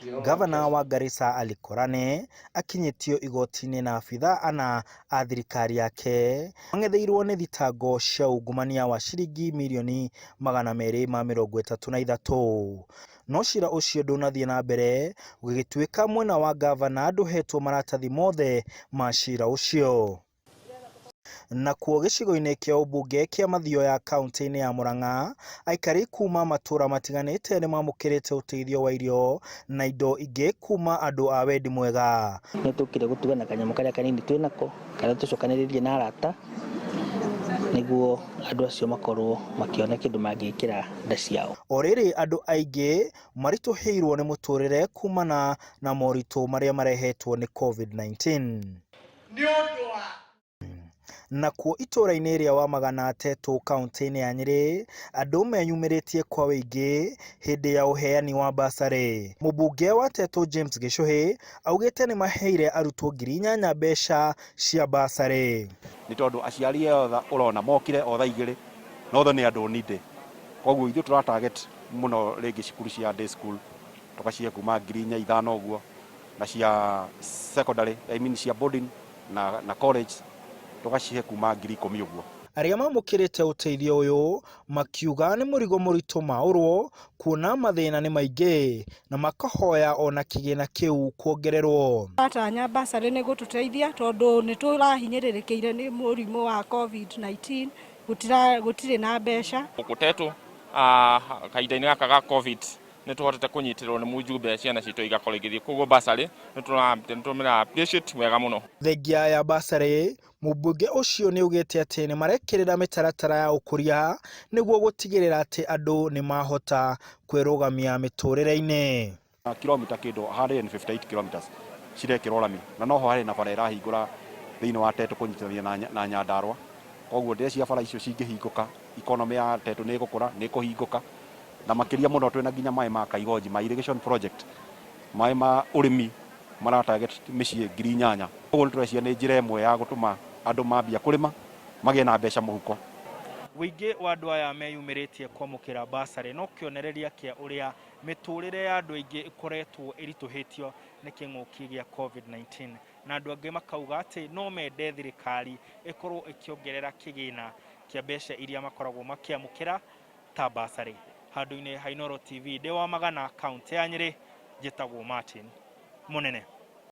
Ngavana wa Garissa Ali Korane akinyĩtio igoti-inĩ na abithaa ana a thirikari yake mang'etheirwo nĩ thitango cia ungumania wa ciringi mirioni 233. No cira ũcio ndũnathiĩ na mbere gũgĩtuĩka mwena wa ngavana ndũhetwo maratathi mothe ma cira ũcio. Nakuo gĩcigo-inĩ kĩa ũmbunge kĩa Mathioya kauntĩ-inĩ ya Murang'a, aikari kuma matũra matiganĩte nĩmamũkĩrĩte ũteithio wa irio na indo ingĩ kuma andũ a wendi mwega. Nĩ tũkire gũtugana kanyamũ karĩa kanini twĩ nako karĩa tũcokanĩrĩrie na arata nĩguo andũ acio makorwo makĩona kĩndũ mangĩkĩra nda ciao. O rĩrĩ andũ aingĩ maritũhĩirwo nĩ mũtũrĩre kumana na moritũ marĩa marehetwo nĩ COVID-19. Nakuo itũra-inĩ rĩa Wamagana Tetũ kauntĩ-inĩ ya Nyĩrĩ, andũ meyumĩrĩtie kwa wĩingĩ hĩndĩ ya ũheani wa basarĩ. Mũmbunge wa Tetũ James Gĩchũhĩ augĩte nĩ maheire arutwo 8,000 mbeca cia basarĩ. Nĩ tondũ aciari othe ũrona mokire o thaa 2 na othe nĩ andũ ninde, koguo ithuĩ tũra target mũno rĩngĩ cukuru cia day school tũgacihe kuma 4,000 5 ũguo, na cia secondary, I mean cia boarding na college tũgacihe kuma 10,000 ũguo. Arĩa mamũkĩrĩte ũteithio ũyũ makiuga nĩ mũrigo mũritũ maũrwo kuona mathĩna nĩ maingĩ na makahoya ona kĩgĩna kĩu kuongererwo. Atanya basarĩ nĩ gũtũteithia tondũ nĩ tũrahinyĩrĩrĩkĩire nĩ mũrimũ wa COVID-19, gũtirĩ na mbeca. Gũkũ Tetũ kahinda-inĩ gaka ga COVID nĩ tũhotete kũnyitĩrĩrwo nĩ mũjumbe ciana citũ igakorwo igĩthiĩ, koguo basarĩ nĩ tũramĩra appreciate wega mũno. Thengia ya basarĩ, mũmbunge ũcio nĩ augĩte atĩ nĩ marekĩrĩra mĩtaratara ya ũkũria nĩguo gũtigĩrĩra atĩ andũ nĩ mahota kwĩrũgamia mĩtũrĩre-inĩ. Kilomita kĩndũ 158 kilometers cirekĩrwo rami, na noho harĩ na bara ĩrahingũra thĩinĩ wa Tetũ kũnyitithania na Nyandarũa, koguo ndĩreciria bara icio cingĩhingũka economy ya Tetũ nĩ ĩgũkũra, nĩ ĩkũhingũka, na makĩria mũno twĩna nginya maĩ ma Kaigonji ma irrigation project, maĩ ma ũrĩmi mara target mĩciĩ 8,000, koguo nĩ tũreciria nĩ njĩra ĩmwe ya gũtũma andũ mambia kũrĩma magĩe na mbeca mũhuko. Ũingĩ wa andũ aya meyumĩrĩtie kwamũkĩra basarĩ no kĩonereria kĩa ũrĩa mĩtũrĩre ya andũ aingĩ ĩkoretwo ĩritũhĩtio nĩ kĩng'ũki gĩa COVID-19, na andũ angĩ makauga atĩ no mende thirikari ĩkorwo ĩkĩongerera kĩgĩna kĩa mbeca iria makoragwo makĩamũkĩra ta basarĩ. Handũ-inĩ ha Inooro TV ndĩ wa Magana, kaũntĩ ya Nyĩrĩ, njĩtagwo Martin Mũnene.